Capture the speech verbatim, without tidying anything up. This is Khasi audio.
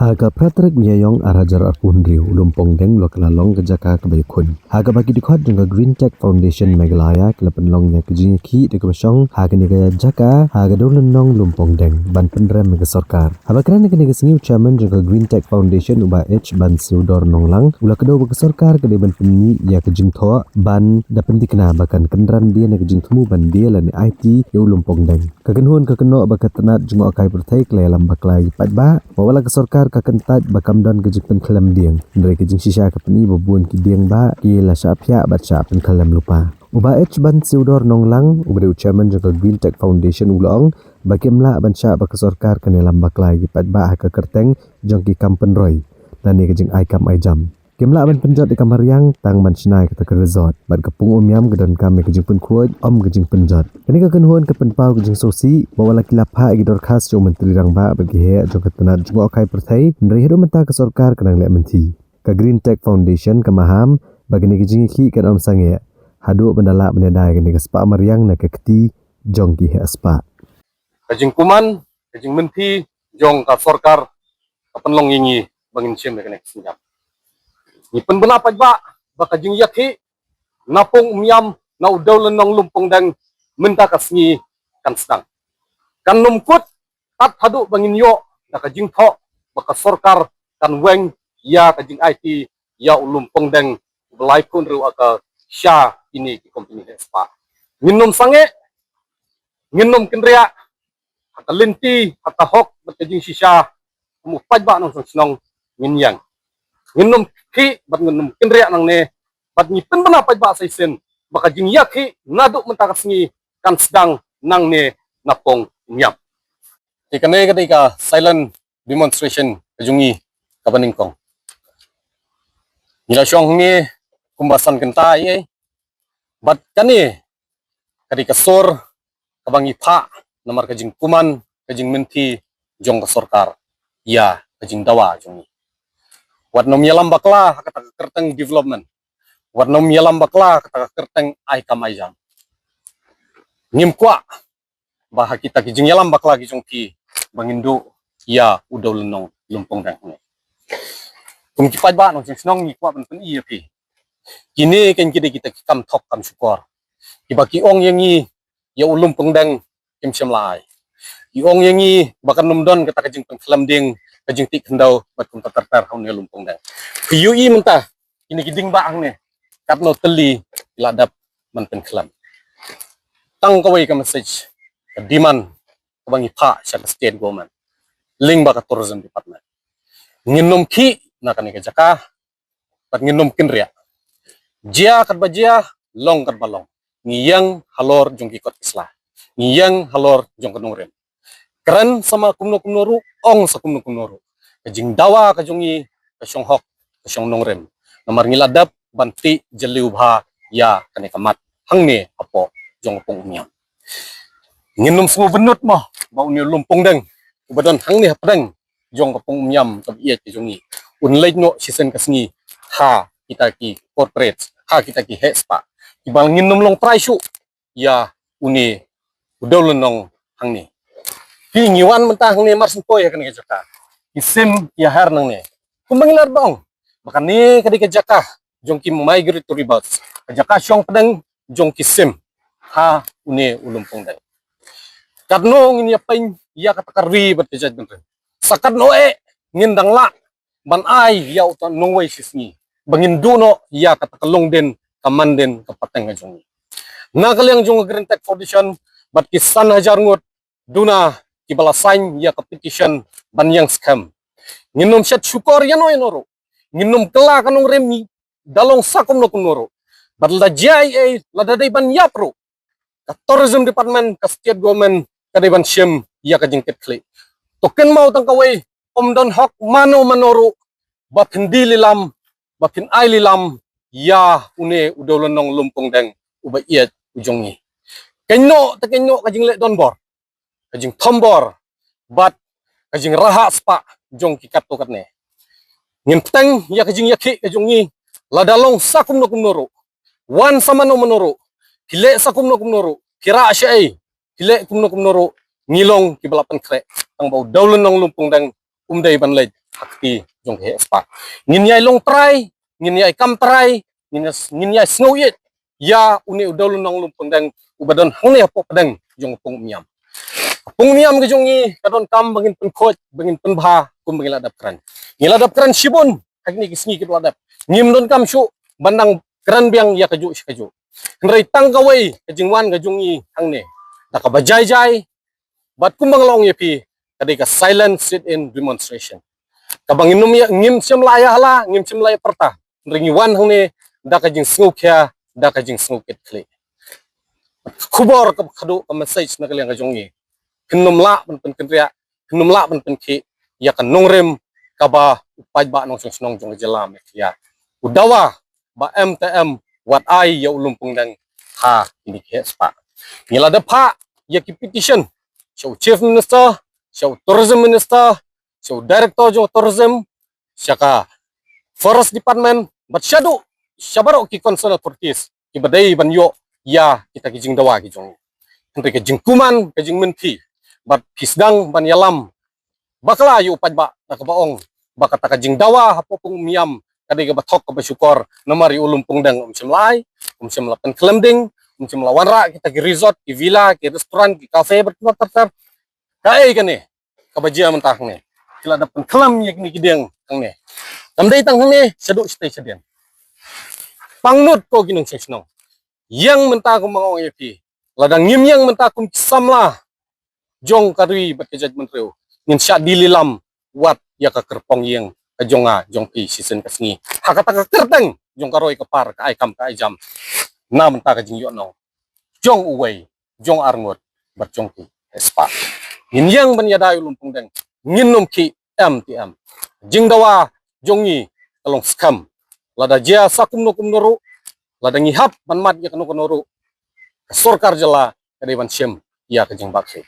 Ha ka phra tarik Naiïong ar hajar arphew hynriew, u Lumpong Deng u la kylla long ka jaka kaba ïakhun. Ha kaba ki dkhot jong ka Green Tech Foundation Meghalaya ki la pynlong ïa ka jingïakhih da kaba shong ha kane ka jaka ha ka dewlynnong Lumpong Deng ban pynrem ïa ka sorkar. Haba kren ha kane ka sngi u chairman jong ka Green Tech Foundation u Bah H Bansiewdor Nonglang u la kdew ba ka sorkar ka dei ban pynmih ïa ka jingthoh ban da pynthikna ba kan kynran die na ka jingthmu ban die lane aiti ïa u Lumpong Deng. Ka kynhun ka kynnoh ba ka tnat jngohkai pyrthei ka la ïalam bakla ïa ki paidbah, ba wat la ka sorkar ka kyntait ba kam don ka jingpynkhlem dieng. Hynrei ka jingshisha ka pyni ba bun ki dieng ba ki la shah phiah bad shah pynkhlem lypa. U Bah H Bansiewdor Nonglang uba dei u chairman jong ka Green Tech Foundation u la ong ba kim lah ban shah ba ka sorkar kan ïalam bakla ïa ki paidbah ha ka kyrteng jong ki kam pynroi lane ka jingai kam ai jam. Kim lah ban pynjot ïa ka mariang tang ban shna ïa kata ka resort. Bad ka pung Umiam ka donkam ïa ka jingpynkhuid, ym ka jingpynjot. Kane ka kynhun ka pynpaw ka jingsngewsih ba wat la ki la phah ïa ki dorkhas jong u Myntri Rangbah bad ki heh jong ka tnat jngohkai pyrthei, hynrei haduh mynta ka sorkar ka nang leh mynthi. Ka Green Tech Foundation ka maham ba kane ka jingïakhih kan ym sangeh haduh ban da lah ban ïada ïa kane ka spah mariang na ka kti jong ki heh spah. Ka jingkuman, ka jingmynthi jong ka sorkar ka pynlong ïa ngi ba ngin shim ïa kane ka sienjam. Ngi pynbna paidbah ba ka jingïakhih na pung Umiam na u dewlynnong Lumpong Deng mynta ka sngi kan sdang. Kan ym kut tad haduh ba ngin ïoh da ka jingthoh ba ka sorkar kan weng ïa ka jingaiti ïa u Lumpong Deng uba laiphew hynriew acre sha kine ki kompeni heh spah. Ngin ym sangeh, ngin ym kynriah, ha ka lynti, ha ka hok bad ka jingshisha kum u paidbah nongshong shnong ngin ïeng. Ngin ym khih bad ngin ym kynriah nangne bad ngi pynbna paidbah sa shisien ba ka jingïakhih naduh mynta ka sngi kan sdang nangne na pung Umiam. Te kane ka dei ka silent demonstration ka jong ngi kaba nyngkong. Ngi la shong hangne kumba san kynta ïa, bad kane ka dei ka sur kaba ngi phah namar ka jingkuman, ka jingmynthi jong ka sorkar ïa ka jingdawa jong ngi. Wat nym ïalam bakla ha kata ka kyrteng development. Wat nym ïalam bakla ha kata ka kyrteng ai kam ai jam. Ngim kwah ba ha kita ki jingïalam bakla ki jong phi ba ngin duh ïa u dewlynnong Lumpong Deng hangne. Kum ki paidbah nongshong shnong ngi kwah ban pyni ïa phi. Kine kan ki dei kita ki kam thok kam shukor kiba ki ong ïa ngi, ïa u Lumpong Deng kim shym la ai. Ki ong ïa ngi ba kan ym don kata ka jingpynkhlem dieng, ka jingtih khyndew bad kumta ter ter ha une u Lumpong Deng. Phi ïohi mynta kine ki dieng ba hangne katno tylli ki la dep ban pynkhlem. Tang kawei ka message, ka demand kaba ngi phah sha ka state government lyngba ka tourism department. Ngin ym khih na kane ka jaka bad ngin ym kynriah. Jia katba jia, long katba long, ngi ïeng halor jong ki kot ki sla, ngi ïeng halor jong ka nongrim. Kren sa ma kumno kumno ruh, ong sa kumno kumno ruh, ka jingdawa ka jong ngi ka shong hok, ka shong nongrim. Namar ngi la dep ban tih jylliew bha ïa kane ka mat hangne hapoh jong ka pung Umiam. Ngin ym sngewbynnud mo ba une u Lumpong Deng uba don hangne hapdeng jong ka pung Umiam kaba ïeit ka jong ngi un leit noh shisien ka sngi ha kita ki corporate, ha kita ki heh spah kiba ngin ym long trai shuh ïa une u dewlynnong hangne. Phi, ngi wan mynta hangne mar sngewthuh ïa kane ka jaka, ki sim ïa her nangne. Kumba ngi la ba ong ba kane ka dei ka jaka jong ki migratory birds, ka jaka shong pdeng jong ki sim ha une u Lumpong Deng. Katno ngin ïa pyn ïa kata ka ri bad ka jaitbynriew? Sa katno eh ngin dang lah ban ai ïa uta u nongwei shisngi ba ngin duh noh ïa kata ka longdien, ka mandien, ka pateng ka jong ngi? Na ka liang jong ka Green Tech Foundation bad ki san hajar ngut duna kiba la sign ïa ka petition ban ïeng skhem, ngin ym shet shukor ïano ïano ruh, ngin ym kylla ka nongrim da long sa kumno kumno ruh. Bad lada jia ei ei, lada dei ban ïap ruh, ka tourism department, ka state government ka dei ban shim ïa ka jingkitkhlieh. To kynmaw tang kawei, ym don hok mano mano ruh ba phin die lilam, ba phin ai lilam ïa une u dewlynnong Lumpong Deng uba ïeit u jong ngi. Kynnoh te kynnoh ka jingleh donbor, ka jingthombor bad ka jingrhah spah jong ki katto katne. Ngin bteng ïa ka jingïakhih ka jong ngi, lada long sa kumno kumno ruh, wan sa mano mano ruh, ki leh sa kumno kumno ruh, ki rah shaei, ki leh kumno kumno ruh, ngi long kiba la pynkhreh tang ba u dewlynnong Lumpong Deng um dei ban leit ha kti jong ka heh spah. Ngin ïai long trai, ngin ïai kam trai, ngin ïai, ngin ïai sngew ïeit ïa une u Dewlynnong Lumpyngdeng uba don hangne hapoh pdeng jong ka pung Umiam. Ka pung Umiam ka jong ngi ka donkam ba ngin pynkhuid, ba ngin pynbha kum ba ngi la dep kren. Ngi la dep kren shibun ha kine ki sngi kiba la dep. Ngim donkam shuh ban nang kren biang ïa kajuh shi kajuh. Hynrei tang kawei ka jingwan ka jong ngi hangne da kaba jai jai, bad kumba nga la ong ïa phi, ka dei ka silent sit-in demonstration. Kaba ngin ym ïa, ngim shym la ïa hala, ngim shym la ïa pyrta. Hynrei ngi wan hangne da ka jingsngewkhia, da ka jingsngewkitkhlieh. Ka khubor kaba khadduh, ka message na ka liang ka jong ngi: phin ym lah ban pynkynriah, phin ym lah ban pynkhih ïa ka nongrim kaba u paidbah nongshong shnong jong ka jylla Meghalaya u dawa ba em te em wat ai ïa u Lumpyngdeng ha kine ki heh spah. Ngi la dep phah ïa ki petition sha u Chief Minister, sha u Tourism Minister, sha u Director jong Tourism, sha ka Forest Department, bad shaduh sha baroh ki concerned authorities kiba dei ban ïoh ïa kita ki jingdawa ki jong ngi. Hynrei ka jingkuman, ka jingmynthi, bad phi sdang ban ïalam bakla ïa u paidbah da kaba ong ba kata ka jingdawa hapoh pung Umiam ka dei kaba thok kaba shukor, namar ïa u Lumpyngdeng um shym la ai, um shym la pynkhlem ding, um shym la wanrah kita ki resort, ki villa, ki restaurant, ki cafe, bad kiba ter ter. Kaei kane kaba jia mynta hangne? Ki la dep pynkhlem ïa kine ki dieng hangne. Kam dei tang hangne, shaduh shatei shadien. Pangnud ko ki nongshong shnong. Ïeng mynta kumba nga ong ïa phi. Lada ngim ïeng mynta kum ki samla jong ka ri bad ka jaitbynriew, ngin shah die lilam wat ïa ka kyrpong ïing ka jong nga jong phi shisien ka sngi ha kata ka kyrteng jong ka roi ka par, ka ai kam ka ai jam, na mynta ka jingïohnong jong uwei, jong arngut bad jong ki heh spah. Ngin ïeng ban ïada ïa u Lumpyngdeng, ngin ym khih em te em. Jingdawa jong ngi ka long skhem. Lada jia sa kumno kumno ruh, lada ngi hap ban mad ïa kano kano ruh, ka sorkar jylla ka dei ban shim ïa ka jingbakla.